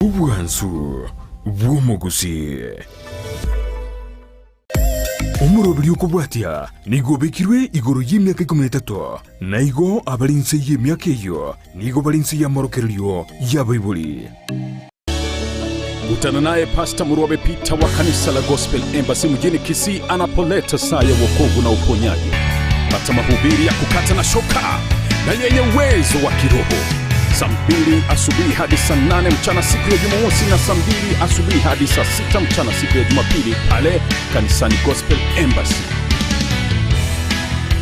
Obwansu bw'omogusii. Omoroberi okobwatia nigo obekirwe igoro y'emiaka ikomi na etato, na igo abare inse y'emiaka eyio nigo bare inse y'amorokererio y'abaibori. Kutana naye Pasta Murwabe Peter wa kanisa la Gospel Embassy mjini Kisii anapoleta saa ya wokovu na uponyaji. Pata mahubiri ya kukata na shoka na yenye uwezo wa kiroho saa 2 asubuhi hadi saa 8 mchana siku ya Jumamosi na saa 2 asubuhi hadi saa 6 mchana siku ya Jumapili pale kanisani Gospel Embassy.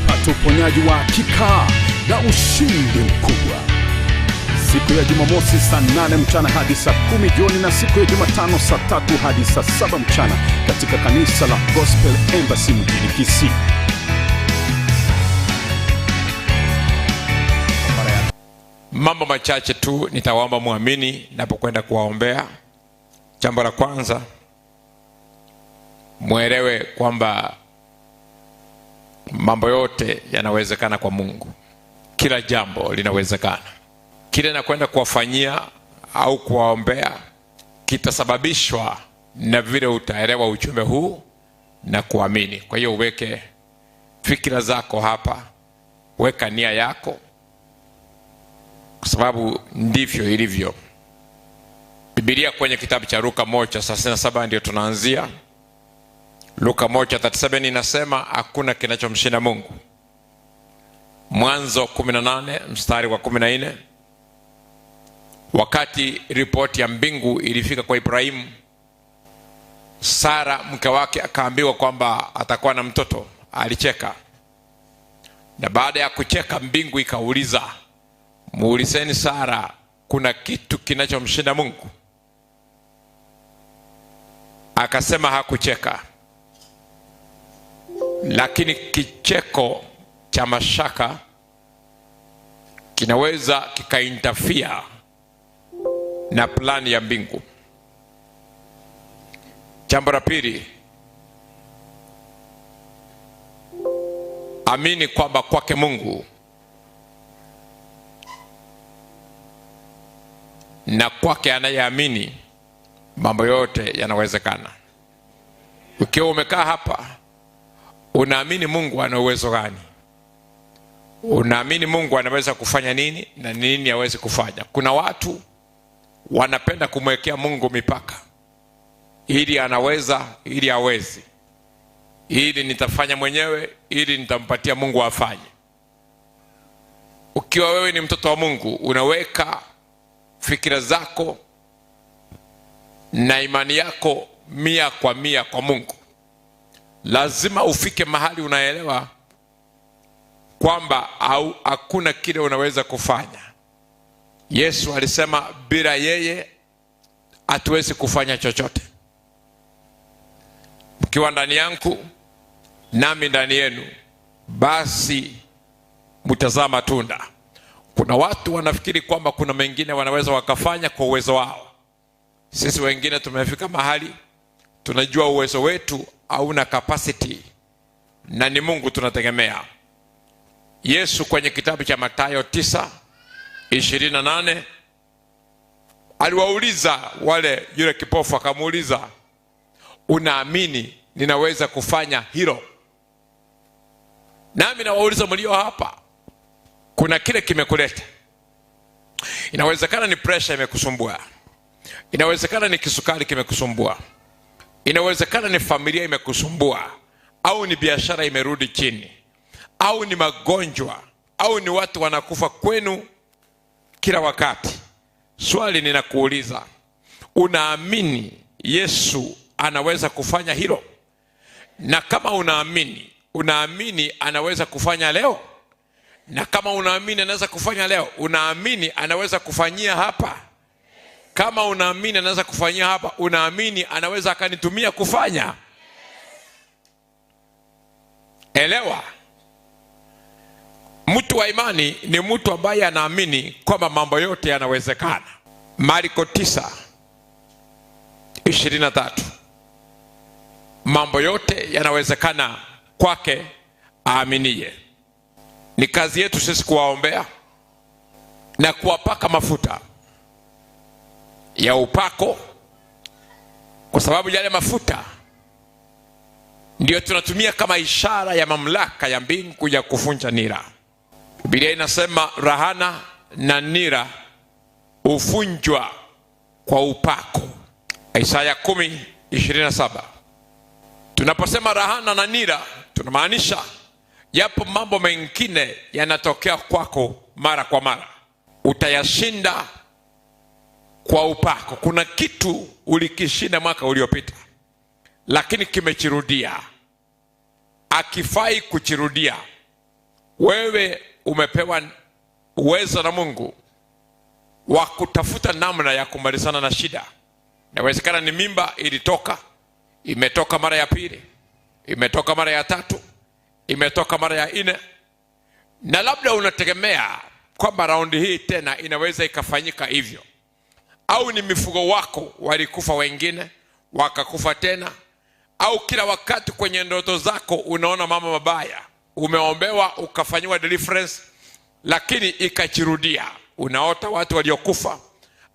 Pata uponyaji wa hakika na ushindi mkubwa siku ya Jumamosi saa 8 mchana hadi saa 10 jioni na siku ya Jumatano saa 3 hadi saa 7 mchana katika kanisa la Gospel Embassy mjini Kisii. Mambo machache tu nitawaomba muamini napokwenda kuwaombea. Jambo la kwanza, mwelewe kwamba mambo yote yanawezekana kwa Mungu. Kila jambo linawezekana. Kile nakwenda kuwafanyia au kuwaombea kitasababishwa na vile utaelewa ujumbe huu na kuamini. Kwa hiyo uweke fikira zako hapa, weka nia yako, kwa sababu ndivyo ilivyo. Biblia kwenye kitabu cha Luka 1:37 ndio tunaanzia. Luka 1:37 inasema hakuna kinachomshinda Mungu. Mwanzo 18 mstari wa 14, wakati ripoti ya mbingu ilifika kwa Ibrahimu, Sara mke wake akaambiwa kwamba atakuwa na mtoto, alicheka. Na baada ya kucheka, mbingu ikauliza, muulizeni Sara, kuna kitu kinachomshinda Mungu? Akasema hakucheka, lakini kicheko cha mashaka kinaweza kikainterfere na plani ya mbingu. Jambo la pili, amini kwamba kwake Mungu na kwake anayeamini mambo yote yanawezekana. Ukiwa umekaa hapa, unaamini Mungu ana uwezo gani? Unaamini Mungu anaweza kufanya nini na nini hawezi kufanya? Kuna watu wanapenda kumwekea Mungu mipaka, ili anaweza, ili hawezi, ili nitafanya mwenyewe, ili nitampatia Mungu afanye. Ukiwa wewe ni mtoto wa Mungu, unaweka fikira zako na imani yako 100% kwa Mungu. Lazima ufike mahali unaelewa kwamba au hakuna kile unaweza kufanya. Yesu alisema bila yeye hatuwezi kufanya chochote. Mkiwa ndani yangu nami ndani yenu, basi mtazaa matunda. Kuna watu wanafikiri kwamba kuna mengine wanaweza wakafanya kwa uwezo wao. Sisi wengine tumefika mahali tunajua uwezo wetu hauna capacity na ni Mungu tunategemea. Yesu kwenye kitabu cha Mathayo 9:28 aliwauliza wale, yule kipofu akamuuliza, unaamini ninaweza kufanya hilo? Nami nawauliza mlio hapa, kuna kile kimekuleta. Inawezekana ni pressure imekusumbua, inawezekana ni kisukari kimekusumbua, inawezekana ni familia imekusumbua, au ni biashara imerudi chini, au ni magonjwa, au ni watu wanakufa kwenu kila wakati. Swali ninakuuliza, unaamini Yesu anaweza kufanya hilo? Na kama unaamini, unaamini anaweza kufanya leo? Na kama unaamini anaweza kufanya leo, unaamini anaweza kufanyia hapa? Kama unaamini anaweza kufanyia hapa, unaamini anaweza akanitumia kufanya? Elewa, mtu wa imani ni mtu ambaye anaamini kwamba mambo yote yanawezekana. Marko 9:23, mambo yote yanawezekana kwake aaminiye. Ni kazi yetu sisi kuwaombea na kuwapaka mafuta. ya upako, kwa sababu yale mafuta ndiyo tunatumia kama ishara ya mamlaka ya mbingu ya kuvunja nira. Biblia inasema rahana na nira huvunjwa kwa upako. Isaya 10:27. Tunaposema rahana na nira, tunamaanisha yapo mambo mengine yanatokea kwako mara kwa mara, utayashinda kwa upako. Kuna kitu ulikishinda mwaka uliopita, lakini kimechirudia, akifai kuchirudia. Wewe umepewa uwezo na Mungu wa kutafuta namna ya kumalizana na shida. Inawezekana ni mimba ilitoka, imetoka mara ya pili, imetoka mara ya tatu, imetoka mara ya nne, na labda unategemea kwamba raundi hii tena inaweza ikafanyika hivyo. Au ni mifugo wako walikufa wengine wakakufa tena, au kila wakati kwenye ndoto zako unaona mama mabaya, umeombewa ukafanyiwa deliverance, lakini ikajirudia. Unaota watu waliokufa,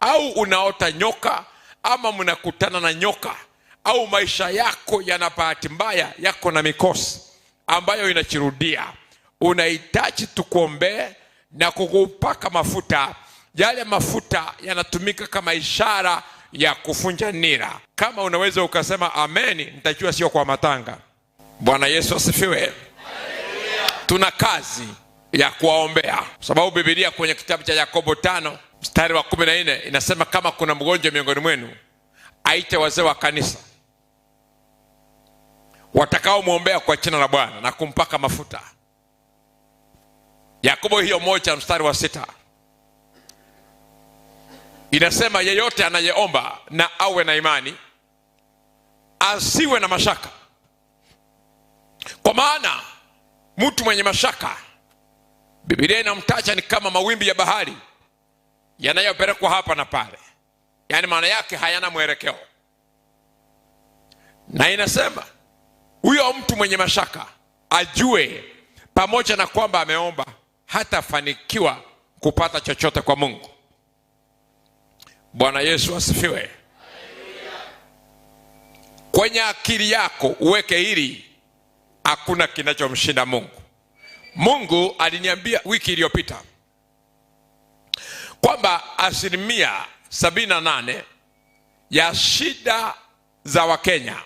au unaota nyoka, ama mnakutana na nyoka, au maisha yako yana bahati mbaya, yako na mikosi ambayo inachirudia. Unahitaji tukuombee na kukupaka mafuta. Yale mafuta yanatumika kama ishara ya kufunja nira. Kama unaweza ukasema ameni, nitajua sio kwa matanga. Bwana Yesu asifiwe. Tuna kazi ya kuwaombea, sababu Biblia kwenye kitabu cha Yakobo 5:14 inasema kama kuna mgonjwa miongoni mwenu aite wazee wa kanisa watakaomwombea kwa jina la Bwana na kumpaka mafuta. Yakobo hiyo 1:6 inasema yeyote anayeomba na awe na imani, asiwe na mashaka. Kwa maana mtu mwenye mashaka, Biblia inamtaja ni kama mawimbi ya bahari yanayopelekwa hapa na pale, yaani maana yake hayana mwelekeo. Na inasema huyo mtu mwenye mashaka ajue, pamoja na kwamba ameomba, hatafanikiwa kupata chochote kwa Mungu. Bwana Yesu asifiwe. Kwenye akili yako uweke hili, hakuna kinachomshinda Mungu. Mungu aliniambia wiki iliyopita kwamba 78% ya shida za Wakenya,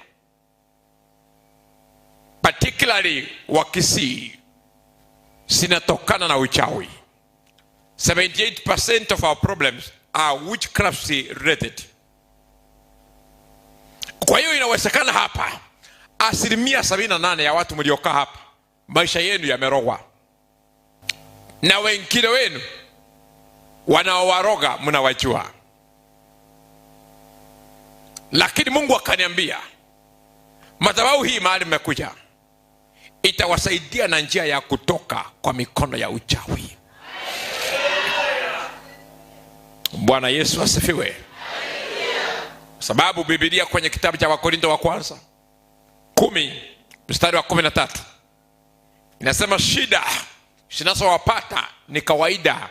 particularly wa Kisii, zinatokana na uchawi. 78% of our problems are witchcraft related. Kwa hiyo inawezekana hapa 78% ya watu mliokaa hapa maisha yenu yamerogwa, na wengine wenu wanaowaroga mnawajua. Lakini Mungu akaniambia madhabahu hii mahali mmekuja itawasaidia na njia ya kutoka kwa mikono ya uchawi. Bwana Yesu asifiwe. Sababu Biblia kwenye kitabu cha Wakorintho wa kwanza 10:13 inasema shida zinazowapata ni kawaida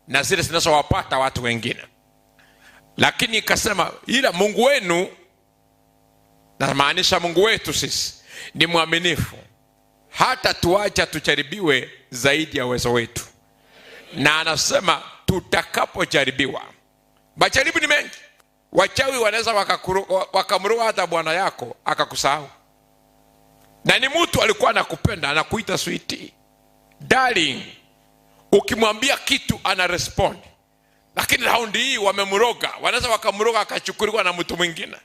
na zile zinazowapata watu wengine, lakini ikasema ila Mungu wenu, na maanisha Mungu wetu sisi, ni mwaminifu, hata tuacha tujaribiwe zaidi ya uwezo wetu. Na anasema tutakapojaribiwa, majaribu ni mengi. Wachawi wanaweza wakamroa hata bwana yako akakusahau, na ni mtu alikuwa anakupenda, anakuita sweetie, darling, ukimwambia kitu ana respond. Lakini raundi hii wamemroga, wanaweza wakamroga akachukuliwa na mtu mwingine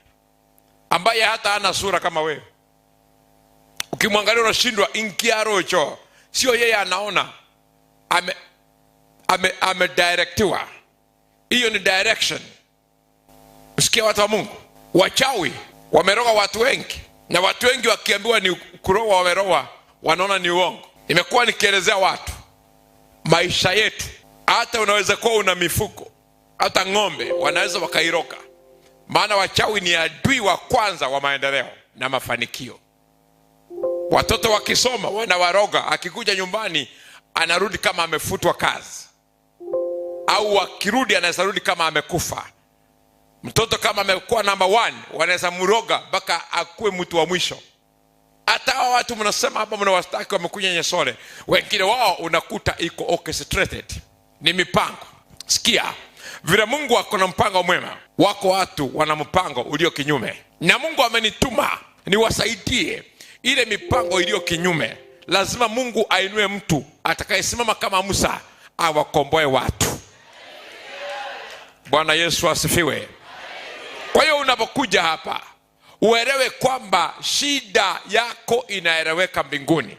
ambaye hata hana sura kama wewe. Ukimwangalia unashindwa, ingia rojo, sio yeye anaona, amedirectiwa. Hiyo ni direction. Usikie watu wa Mungu, wachawi wameroga watu wengi, na watu wengi wakiambiwa ni kuroga wameroga, wanaona ni uongo. Nimekuwa nikielezea watu maisha yetu, hata unaweza kuwa una mifuko, hata ng'ombe wanaweza wakairoga, maana wachawi ni adui wa kwanza wa maendeleo na mafanikio. Watoto wakisoma wanawaroga, akikuja nyumbani anarudi kama amefutwa kazi, au akirudi anaweza rudi kama amekufa. Mtoto kama amekuwa namba 1, wanaweza mroga mpaka akuwe mtu wa mwisho. Hata hao watu mnasema hapa mnawastaki wamekuja Nyesole, wengine wao unakuta iko orchestrated, ni mipango. Sikia, vile Mungu ako na mpango mwema, wako watu wana mpango ulio kinyume, na Mungu amenituma niwasaidie ile mipango iliyo kinyume. Lazima Mungu ainue mtu atakayesimama kama Musa awakomboe watu. Bwana Yesu asifiwe. Kwa hiyo unapokuja hapa uelewe kwamba shida yako inaeleweka mbinguni,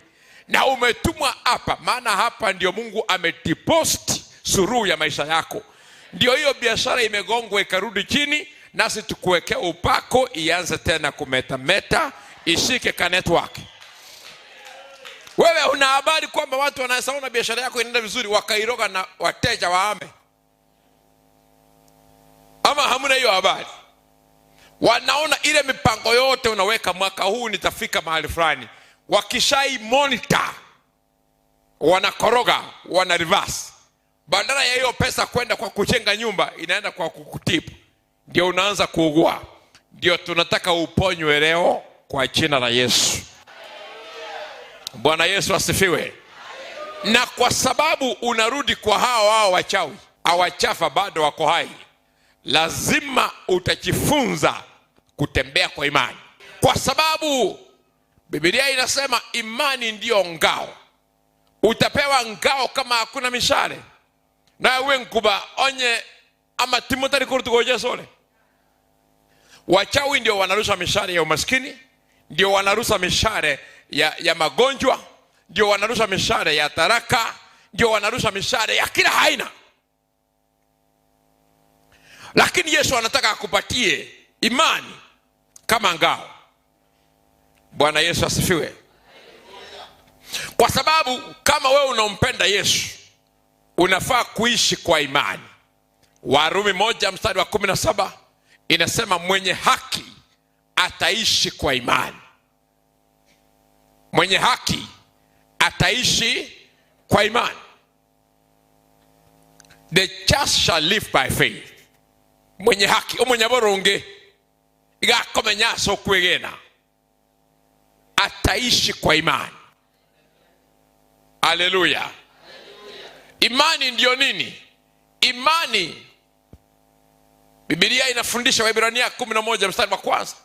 na umetumwa hapa, maana hapa ndio Mungu amedeposit suluhu ya maisha yako. Ndio hiyo biashara imegongwa ikarudi chini, nasi tukuwekea upako ianze tena kumetameta, ishike ka network. Wewe una habari kwamba watu wanaweza ona biashara yako inaenda vizuri wakairoga na wateja waame? Ama hamna hiyo habari? Wanaona ile mipango yote unaweka, mwaka huu nitafika mahali fulani, wakishai monitor wanakoroga, wana reverse. Badala ya hiyo pesa kwenda kwa kujenga nyumba, inaenda kwa kukutibu. Ndio unaanza kuugua. Ndio tunataka uponywe leo kwa jina la Yesu. Bwana Yesu asifiwe. Na kwa sababu unarudi kwa hao hao wachawi, hawachafa bado wako hai, lazima utajifunza kutembea kwa imani. Kwa sababu Biblia inasema imani ndiyo ngao. Utapewa ngao kama hakuna mishale. Na uwe nkuba onye ama timotari kurutugoje sole. Wachawi ndio wanarusha mishale ya umaskini, ndio wanarusha mishale ya magonjwa, ndio wanarusha mishale ya taraka, ndio wanarusha mishale ya kila aina. Lakini Yesu anataka akupatie imani kama ngao. Bwana Yesu asifiwe. Kwa sababu kama wewe unampenda Yesu, unafaa kuishi kwa imani. Warumi 1 mstari wa 17 inasema mwenye haki ataishi kwa imani. Mwenye haki ataishi kwa imani. The just shall live by faith. Mwenye haki, mwenye boronge, igakomenya so kwegena, ataishi kwa imani. Haleluya. Imani ndio nini? Imani, Biblia inafundisha Waebrania 11 mstari wa kwanza.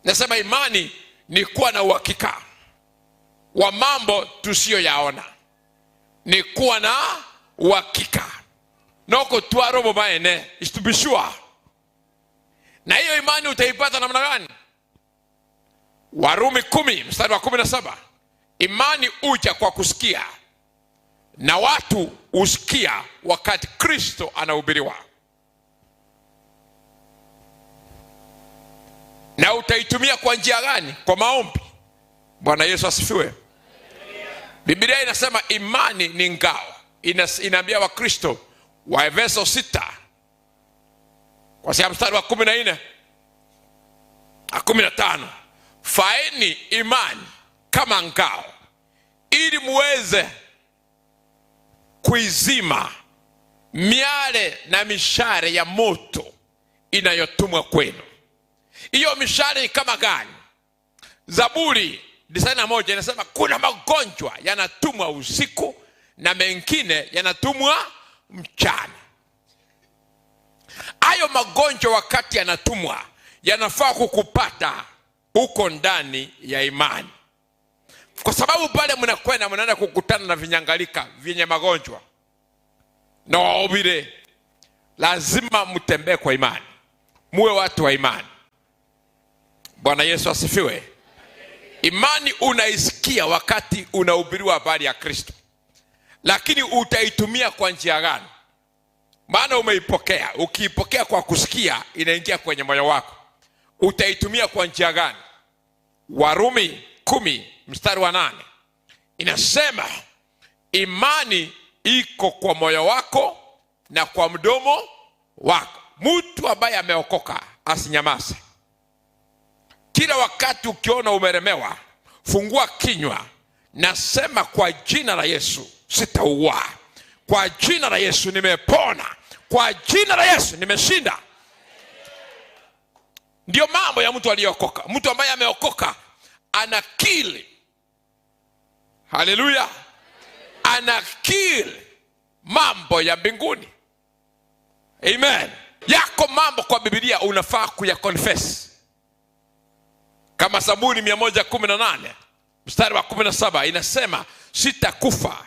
Nasema imani ni kuwa na uhakika wa mambo tusiyoyaona. Ni kuwa na uhakika. Noko tuarobo baene, is to be sure. Na hiyo imani utaipata namna gani? Warumi 10 mstari wa 17. Imani uja kwa kusikia, na watu husikia wakati Kristo anahubiriwa. Na utaitumia kwa njia gani? Kwa maombi. Bwana Yesu asifiwe. Biblia inasema imani ni ngao. Inaambia Wakristo wa Efeso 6 kwa mstari wa 14 na 15, faeni imani kama ngao ili muweze kuizima miale na mishale ya moto inayotumwa kwenu. Hiyo mishale ni kama gani? Zaburi 91 inasema kuna magonjwa yanatumwa usiku na mengine yanatumwa mchana. Hayo magonjwa wakati yanatumwa yanafaa kukupata uko ndani ya imani. Kwa sababu pale mnakwenda mnaenda kukutana na vinyangalika vyenye magonjwa na waobire, lazima mtembee kwa imani, muwe watu wa imani. Bwana Yesu asifiwe. Imani unaisikia wakati unahubiriwa habari ya Kristo, lakini utaitumia kwa njia gani? Maana umeipokea. Ukiipokea kwa kusikia, inaingia kwenye moyo wako. Utaitumia kwa njia gani? Warumi 10 mstari wa 8 inasema imani iko kwa moyo wako na kwa mdomo wako. Mtu ambaye ameokoka asinyamaze. Kila wakati ukiona umeremewa, fungua kinywa nasema kwa jina la Yesu sitaua, kwa jina la Yesu nimepona, kwa jina la Yesu nimeshinda. Ndio mambo ya mtu aliyeokoka. Mtu ambaye ameokoka anakili, haleluya, anakili mambo ya mbinguni. Amen. Yako mambo kwa Biblia unafaa kuyaconfess. Kama Zaburi 118 mstari wa 17 inasema, sitakufa,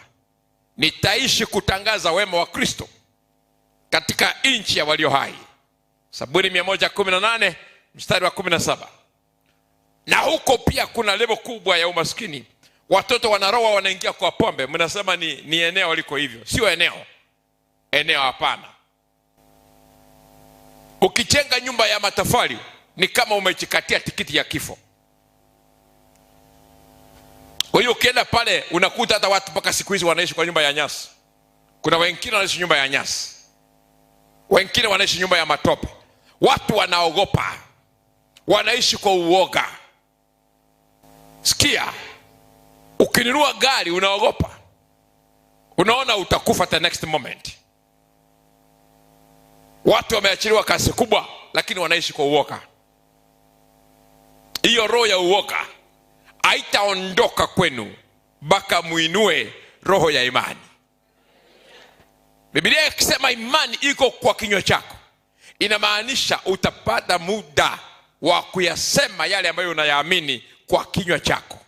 nitaishi kutangaza wema wa Kristo katika nchi ya walio hai. Zaburi 118 mstari wa 17. Na huko pia kuna lebo kubwa ya umaskini. Watoto wanaroa wanaingia kwa pombe. Mnasema ni eneo liko hivyo. Sio eneo. Eneo hapana. Ukijenga nyumba ya matofali ni kama umejikatia tikiti ya kifo. Kwa hiyo ukienda pale unakuta hata watu mpaka siku hizi wanaishi kwa nyumba ya nyasi. Kuna wengine wanaishi nyumba ya nyasi. Wengine wanaishi nyumba ya matope. Watu wanaogopa. Wanaishi kwa uoga. Sikia, ukinunua gari unaogopa. Unaona utakufa the next moment. Watu wameachiliwa kasi kubwa lakini wanaishi kwa uoga. Hiyo roho ya uoga haitaondoka kwenu mpaka muinue roho ya imani. Biblia ikisema imani iko kwa kinywa chako, inamaanisha utapata muda wa kuyasema yale ambayo unayaamini kwa kinywa chako.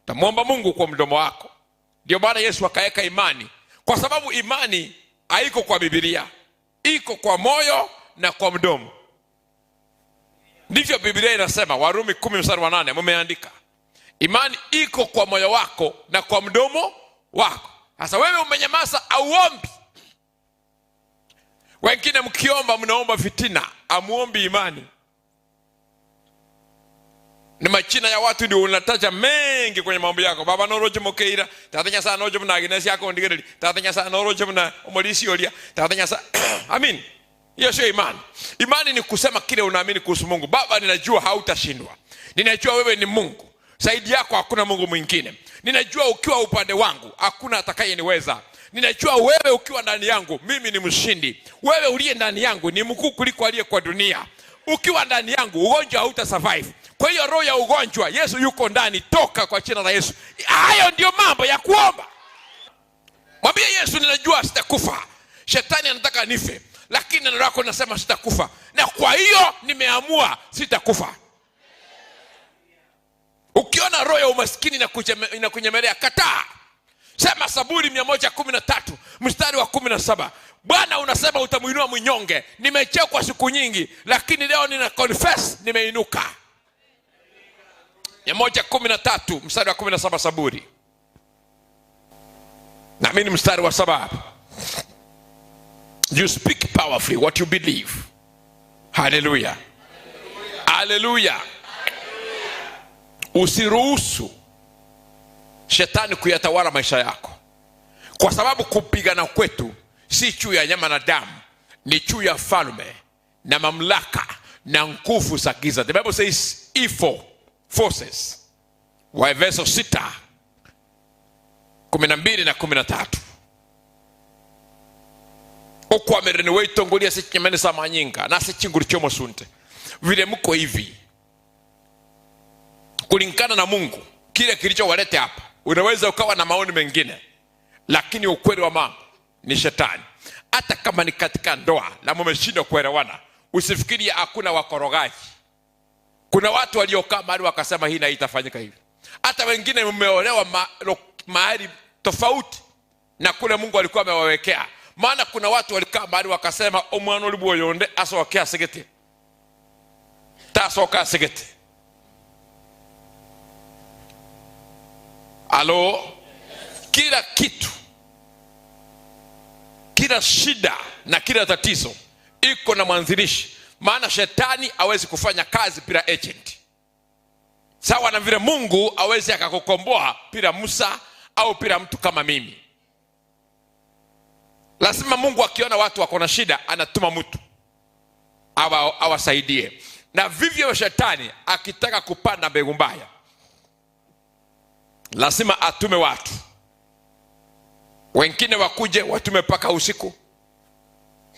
Utamwomba Mungu kwa mdomo wako. Ndio maana Yesu akaweka imani, kwa sababu imani haiko kwa Biblia, iko kwa moyo na kwa mdomo. Ndivyo Biblia inasema, Warumi 10 mstari wa 8 mumeandika. Imani iko kwa moyo wako na kwa mdomo wako. Sasa wewe umenyamaza, hauombi. Wengine mkiomba mnaomba fitina, hamuombi imani. Ni majina ya watu ndio unataja mengi kwenye mambo yako. Baba noroje mokeira, tata nyasa noroje mna Agnes yako ndigereri, tata nyasa noroje mna omolisi olia, tata nyasa. Amin. Hiyo sio imani. Imani ni kusema kile unaamini kuhusu Mungu. Baba, ninajua hautashindwa. Ninajua wewe ni Mungu. Zaidi yako hakuna Mungu mwingine. Ninajua ukiwa upande wangu hakuna atakayeniweza. Ninajua wewe ukiwa ndani yangu mimi ni mshindi. Wewe uliye ndani yangu ni mkuu kuliko aliye kwa dunia. Ukiwa ndani yangu ugonjwa hauta survive. Kwa hiyo roho ya ugonjwa, Yesu yuko ndani, toka kwa jina la Yesu. Hayo ndio mambo ya kuomba. Mwambie Yesu, ninajua sitakufa. Shetani anataka nife, lakini neno lako linasema sitakufa. Na kwa hiyo nimeamua sitakufa. Ukiona roho ya umaskini inakunyemelea, kataa. Sema Zaburi 113 mstari wa 17. Bwana unasema utamuinua mnyonge. Nimechekwa siku nyingi, lakini leo nina confess nimeinuka. 113 mstari wa 17 Zaburi. Na mimi mstari wa 7 hapa. You speak powerfully what you believe. Hallelujah. Hallelujah. Usiruhusu shetani kuyatawala maisha yako. Kwa sababu kupigana kwetu si juu ya nyama na damu, ni juu ya falme na mamlaka na nguvu za giza. The Bible says evil forces. Waefeso 6:12 na 13. Okwamerene weitongolia sichinyamene sa manyinga na sichinguru chomo sunte. Vile mko hivi kulingana na Mungu, kile kilichowaleta hapa, unaweza ukawa na maoni mengine, lakini ukweli wa mambo ni shetani. Hata kama ni katika ndoa na mmeshindwa kuelewana, usifikirie hakuna wakorogaji. Kuna watu waliokaa mahali wakasema hii na hii itafanyika hivi. Hata wengine mmeolewa mahali tofauti na kule Mungu alikuwa amewawekea. Maana kuna watu walikaa mahali wakasema omwana oli asoke asegete. Tasoka asegete. Alo, kila kitu, kila shida na kila tatizo iko na mwanzilishi. Maana shetani hawezi kufanya kazi bila agent. Sawa na vile Mungu hawezi akakukomboa bila Musa au bila mtu kama mimi. Lazima Mungu akiona watu wako na shida anatuma mtu awasaidie. Na vivyo shetani akitaka kupanda mbegu mbaya lazima atume watu wengine wakuje watume paka usiku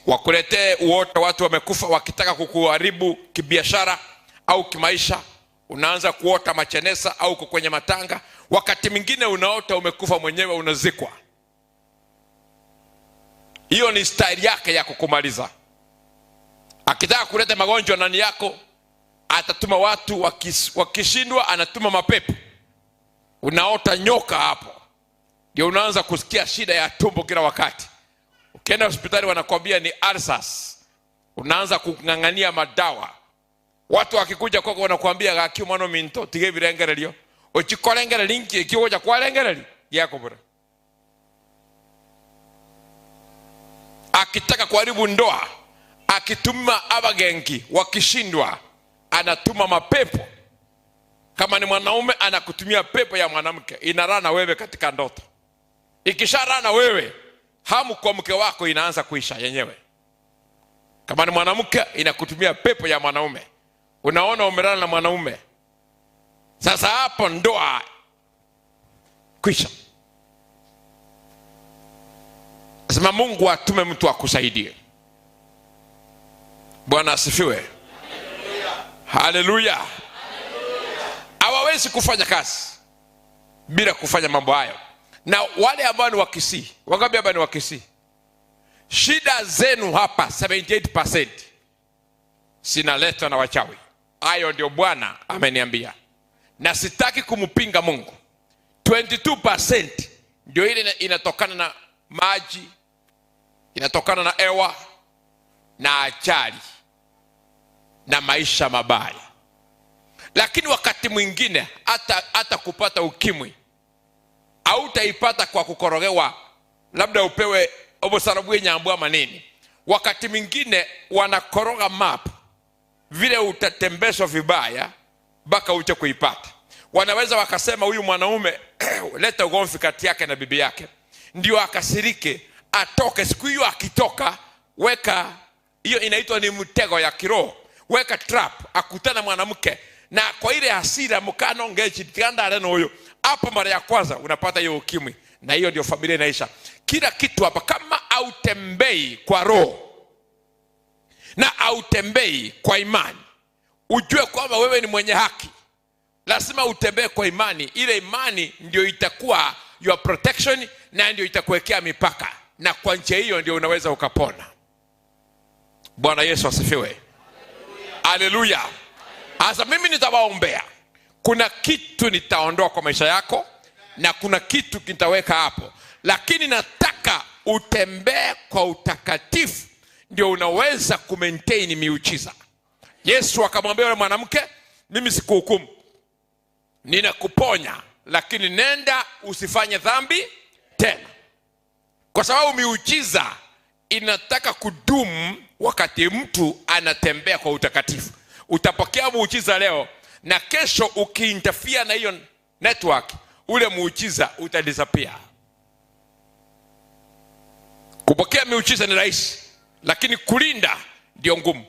wakuletee uoto watu wamekufa, wakitaka kukuharibu kibiashara au kimaisha. Unaanza kuota machenesa au uko kwenye matanga. Wakati mwingine unaota umekufa mwenyewe, unazikwa. Hiyo ni style yake ya kukumaliza. Akitaka kuleta magonjwa ndani yako, atatuma watu, wakishindwa anatuma mapepo. Unaota nyoka hapo, ndio unaanza kusikia shida ya tumbo kila wakati. Ukienda hospitali wanakuambia ni ulcers. Unaanza kung'ang'ania madawa. Watu wakikuja kwako wanakuambia gaki mwana minto tige birengererio. Uchikorengere linki ikioja kwarengereri yako bora. Akitaka kuharibu ndoa, akituma abagengi, wakishindwa anatuma mapepo. Kama ni mwanaume anakutumia pepo ya mwanamke, inarana wewe katika ndoto. Ikisharana wewe, hamu kwa mke wako inaanza kuisha yenyewe. Kama ni mwanamke inakutumia pepo ya mwanaume, unaona umelala na mwanaume. Sasa hapo ndoa kwisha. Sema Mungu atume mtu akusaidie. Bwana asifiwe. Haleluya. Hawawezi kufanya kazi bila kufanya mambo hayo. Na wale ambao ni Wakisii, wangapi hapa ni Wakisii? Shida zenu hapa 78% zinaletwa na wachawi. Hayo ndio Bwana ameniambia. Na sitaki kumpinga Mungu. 22% ndio ile inatokana na maji, inatokana na hewa na ajali na maisha mabaya. Lakini wakati mwingine hata kupata ukimwi hautaipata kwa kukorogewa, labda upewe obosarabu nyambu ama nini. Wakati mwingine wanakoroga map vile utatembeshwa vibaya mpaka uje kuipata. Wanaweza wakasema huyu mwanaume leta ugomvi kati yake na bibi yake, ndio akasirike atoke. Siku hiyo akitoka, weka hiyo inaitwa ni mtego ya kiroho, weka trap, akutana mwanamke na kwa ile hasira mkano ngechi tikanda na huyo hapo, mara ya kwanza unapata hiyo ukimwi, na hiyo ndio familia inaisha. Kila kitu hapa, kama hautembei kwa roho na hautembei kwa imani, ujue kwamba wewe ni mwenye haki. Lazima utembee kwa imani. Ile imani ndio itakuwa your protection na ndio itakuwekea mipaka, na kwa njia hiyo ndio unaweza ukapona. Bwana Yesu asifiwe. Haleluya. Sasa mimi nitawaombea. Kuna kitu nitaondoa kwa maisha yako na kuna kitu nitaweka hapo, lakini nataka utembee kwa utakatifu, ndio unaweza kumaintain miujiza. Yesu akamwambia yule mwanamke, mimi sikuhukumu, ninakuponya, lakini nenda usifanye dhambi tena. Kwa sababu miujiza inataka kudumu wakati mtu anatembea kwa utakatifu. Utapokea muujiza leo na kesho ukiinterfere na hiyo network, ule muujiza utadisappear. Kupokea miujiza ni rahisi, lakini kulinda ndio ngumu.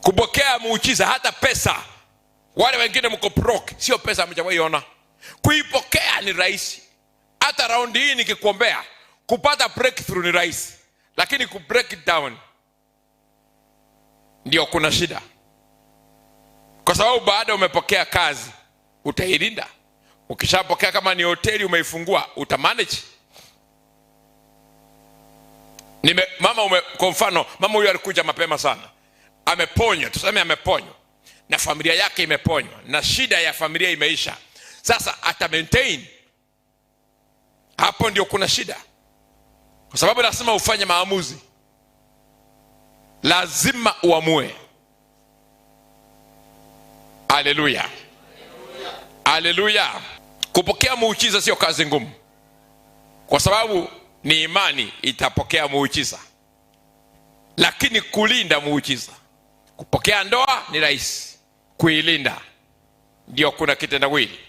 Kupokea muujiza, hata pesa, wale wengine mko broke, sio pesa hamjawahi ona. Kuipokea ni rahisi. Hata round hii nikikuombea, kupata breakthrough ni rahisi, lakini ku break it down ndio kuna shida. Kwa sababu baada umepokea kazi, utailinda. Ukishapokea kama ni hoteli umeifungua, utamanage. Kwa mfano, mama huyu alikuja mapema sana. Ameponywa, tuseme ameponywa. Na familia yake imeponywa, na shida ya familia imeisha. Sasa ata maintain. Hapo ndio kuna shida. Kwa sababu lazima ufanye maamuzi. Lazima uamue. Haleluya. Haleluya. Kupokea muujiza sio kazi ngumu. Kwa sababu ni imani itapokea muujiza. Lakini kulinda muujiza, kupokea ndoa ni rahisi, kuilinda ndio kuna kitendawili.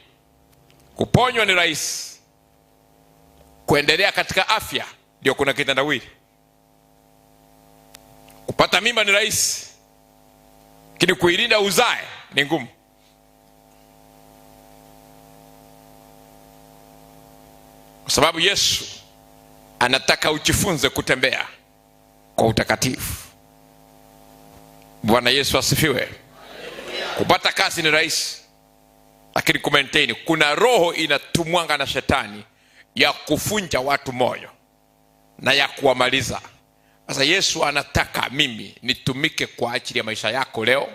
Kuponywa ni rahisi, kuendelea katika afya ndio kuna kitendawili. Kupata mimba ni rahisi, lakini kuilinda uzae ni ngumu. Kwa sababu Yesu anataka ujifunze kutembea kwa utakatifu. Bwana Yesu asifiwe. Kupata kazi ni rahisi, lakini kumaintain, kuna roho inatumwanga na shetani ya kufunja watu moyo na ya kuwamaliza. Sasa Yesu anataka mimi nitumike kwa ajili ya maisha yako leo,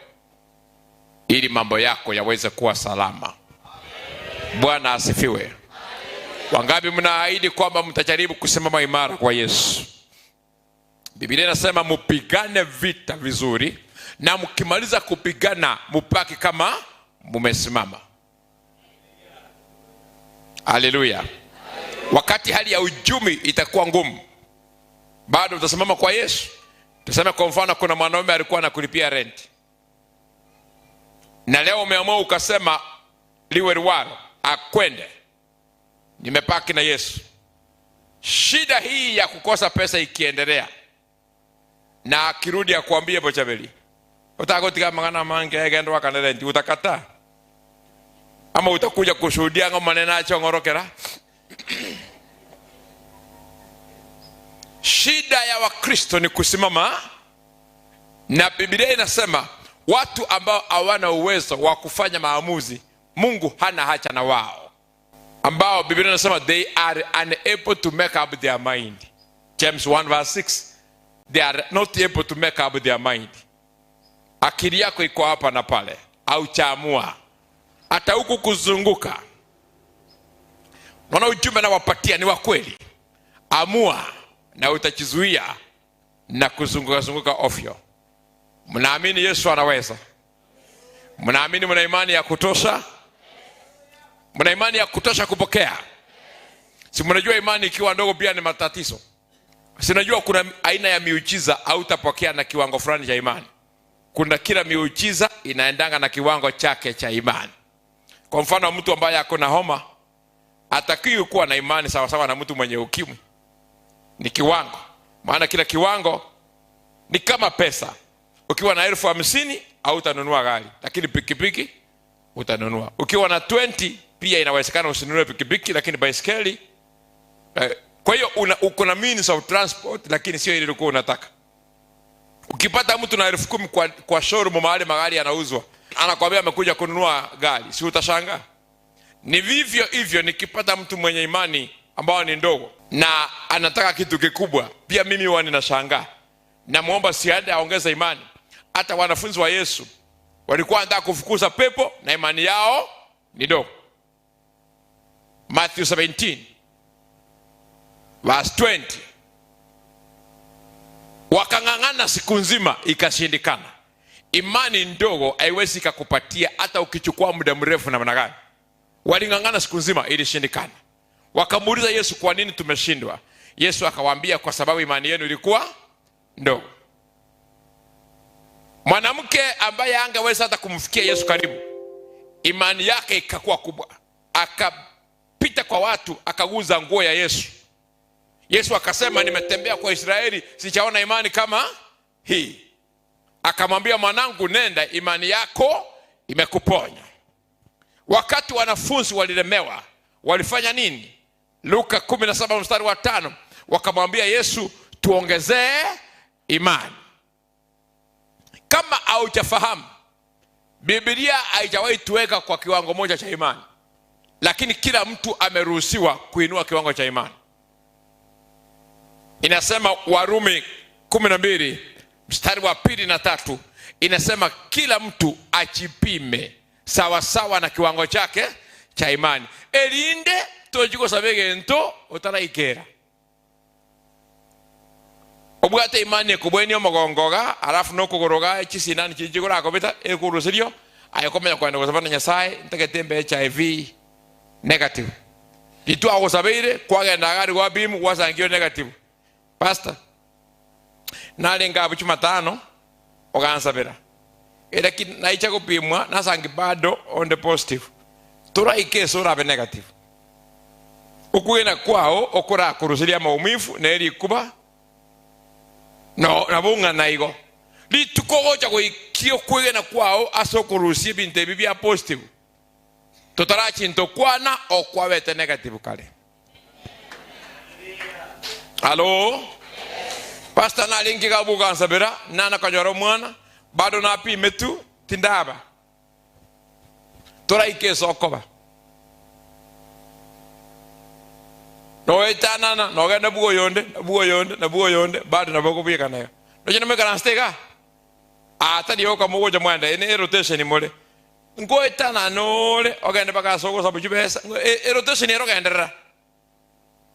ili mambo yako yaweze kuwa salama. Bwana asifiwe. Wangapi mnaahidi kwamba mtajaribu kusimama imara kwa Yesu? Biblia inasema mpigane vita vizuri, na mkimaliza kupigana mupaki kama mumesimama. Haleluya. Wakati hali ya uchumi itakuwa ngumu, bado utasimama kwa Yesu. Tuseme kwa mfano, kuna mwanaume alikuwa anakulipia rent, na leo umeamua ukasema liwe liwalo, akwende, nimepaki na Yesu. Shida hii ya kukosa pesa ikiendelea, na akirudi akwambie Bochabeli, utakotika mangana mange agenda wakana rent, utakataa? Ama utakuja kushuhudia ngo maneno achongorokera? Shida ya Wakristo ni kusimama, na Biblia inasema watu ambao hawana uwezo wa kufanya maamuzi, Mungu hana hacha na wao, ambao Biblia inasema they are unable to make up their mind. James 1 verse 6, they are not able to make up their mind. Akili yako iko hapa na pale, au chaamua hata huku kuzunguka. Naona ujumbe nawapatia ni wa kweli. Amua na utajizuia na kuzunguka zunguka ovyo. Mnaamini Yesu anaweza? Mnaamini mna imani ya kutosha? Mna imani ya kutosha kupokea? Si mnajua imani ikiwa ndogo pia ni matatizo. Si najua kuna aina ya miujiza hautapokea na kiwango fulani cha imani. Kuna kila miujiza inaendanga na kiwango chake cha imani. Kwa mfano, mtu ambaye ako na homa hatakiwi kuwa na imani sawa sawa na mtu mwenye ukimwi. Ni kiwango. Maana kila kiwango ni kama pesa. Ukiwa na 50,000 hautanunua gari, lakini pikipiki utanunua. Ukiwa na 20 pia inawezekana usinunue pikipiki, lakini baiskeli. Kwa hiyo uko na means of transport, lakini sio ile ulikuwa unataka. Ukipata mtu na 10,000 kwa showroom mahali magari yanauzwa, anakuambia amekuja kununua gari, si utashangaa? Ni vivyo hivyo nikipata mtu mwenye imani ambao ni ndogo na anataka kitu kikubwa, pia mimi huwa ninashangaa. Namuomba siende aongeze imani. Hata wanafunzi wa Yesu walikuwa wanataka kufukuza pepo na imani yao ni ndogo. Matthew 17 verse 20. Wakang'ang'ana siku nzima ikashindikana. Imani ndogo haiwezi kukupatia hata ukichukua muda mrefu namna gani. Waling'ang'ana siku nzima ilishindikana. Wakamuuliza Yesu, kwa nini tumeshindwa? Yesu akawaambia, kwa sababu imani yenu ilikuwa ndogo. Mwanamke ambaye angeweza hata kumfikia Yesu karibu, imani yake ikakuwa kubwa, akapita kwa watu akaguza nguo ya Yesu. Yesu akasema, nimetembea kwa Israeli sijaona imani kama hii. Akamwambia, mwanangu nenda, imani yako imekuponya. Wakati wanafunzi walilemewa, walifanya nini? Luka 17 mstari wa 5, wakamwambia Yesu, tuongezee imani. Kama haujafahamu, Biblia haijawahi tuweka kwa kiwango moja cha imani, lakini kila mtu ameruhusiwa kuinua kiwango cha imani. Inasema Warumi 12 mstari wa 2 na 3, inasema kila mtu ajipime sawa sawa na kiwango chake cha imani. Elinde tojiko sabege nto otaraikera. Obwate imani kubweni omogongoga, alafu nokogoroga chisinani chijigora akobeta ekurusirio ayokomenya kwenda gosabana Nyasaye ntegetembe HIV negative. Litu agosabeire kwagenda gari gwa bimu wasangio negative. Pastor, nalenga Jumatano ogansabera. Era naicha kupimwa nasangi bado on the positive. Turaike sura be negative. Ukuena kwao okora kurusiria maumivu na eri kuba no nabunga naigo. Litukogocha goikio kwegena kwao aso kurusia binte bibia positive. Totarachi ntokwana okwabete negative kale. Halo? Pastor nalingi kabuka nsabera nana kanyora mwana Bado napime tu tindaba. Toraike sokoba. Noetanana nogenda bugo yonde, bugo yonde, na bugo yonde, bado nabokobika nayo. Noje nameka stega. Ata dioka mugoja mwanda ene rotation mole. Ngoetana nole ogenda bakasogo sabu chibesa. E rotation ero genderera.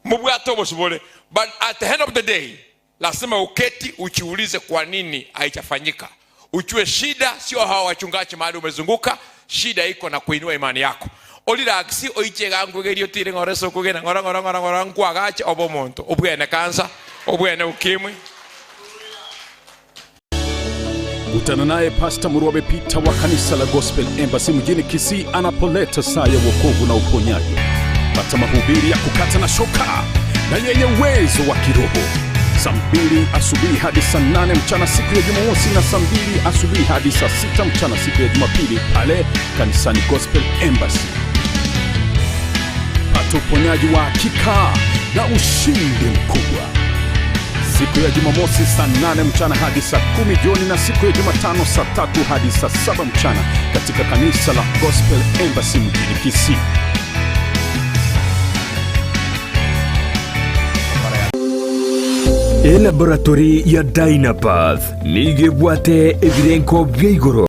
Mubwato bosibole. But at the end of the day, lazima uketi ujiulize kwa nini haijafanyika. Ujue shida sio hawa wachungaji mahali umezunguka, shida iko na kuinua imani yako. Oliraxi oichega ngwegerio tire ngore sokugena ngora ngora ngora ngora nkwagache obo monto. Obwene kansa, obwene ukimwi. Kutana naye Pastor Murwabe Peter wa kanisa la Gospel Embassy mjini Kisii anapoleta saa ya wokovu na uponyaji. Pata mahubiri ya kukata na shoka na yenye uwezo wa kiroho. Saa 2 asubuhi hadi saa 8 mchana siku ya Jumamosi na saa 2 asubuhi hadi saa 6 mchana siku ya Jumapili pale kanisani Gospel Embassy. Pata uponyaji wa hakika na ushindi mkubwa. Siku ya Jumamosi saa 8 mchana hadi saa 10 jioni na siku ya Jumatano saa 3 hadi saa 7 mchana katika kanisa la Gospel Embassy mjini Kisii. Elaboratory ya Dynapath nigebwate ebirenko bya igoro.